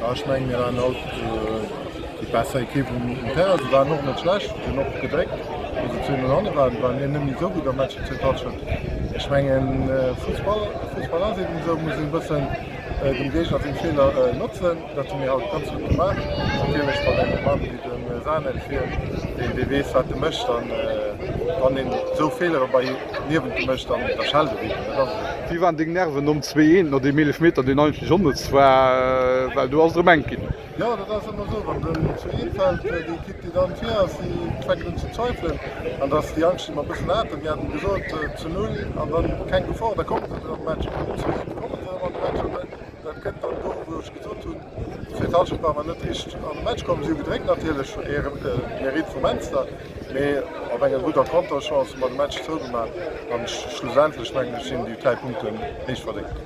Ech mengen mir waren haut déi besser Ekipp um Terrain. Se waren och net schlecht, se hunn och gedréckt wou se 2 0 hanne waren. Waren mir net méi esou gutt am Match déi zweet Hallschent. Ech mengen Fussball, Fussball ass eben esou, muss een e bëssen dem Géigner seng Feeler notzen. Dat hu mir haut ganz gutt gemaach. Natierlech mat engem Mann wéi dem Sanel vir, deen dee weess wat e mécht an wann een esou Feelere bei niewent em mécht, dann da schellt et eben. Dat ass esou. Wéi waren deng Nerven nom 2, 1, no deem Eelefmeter, deen eigentlech onnëtz war, well do ass et erëm enk ginn? Jo, dat ass ëmmer esou, wann den 2, 1 fält, déi Ekipp, déi dann vir ass, déi fänkt un ze zweifelen an dat ass déi Angscht, déi mer e bëssen haten. Mir haten gesot, zu 0 an dann keng Gefor, da komme se net an de Match. An 2, 1 komme se erëm an de Match an dat kënnt dann do, wou ech gesot hunn, zweet Hallschent ware mer net richteg an de Match komm. Si hu gedréckt natierlech, Mérite vu Menster. Mee op enger gudder Konterchance hu mer de Match zougemaach an schlussendlech mengen ech sinn déi 3 Punkten héich verdéngt.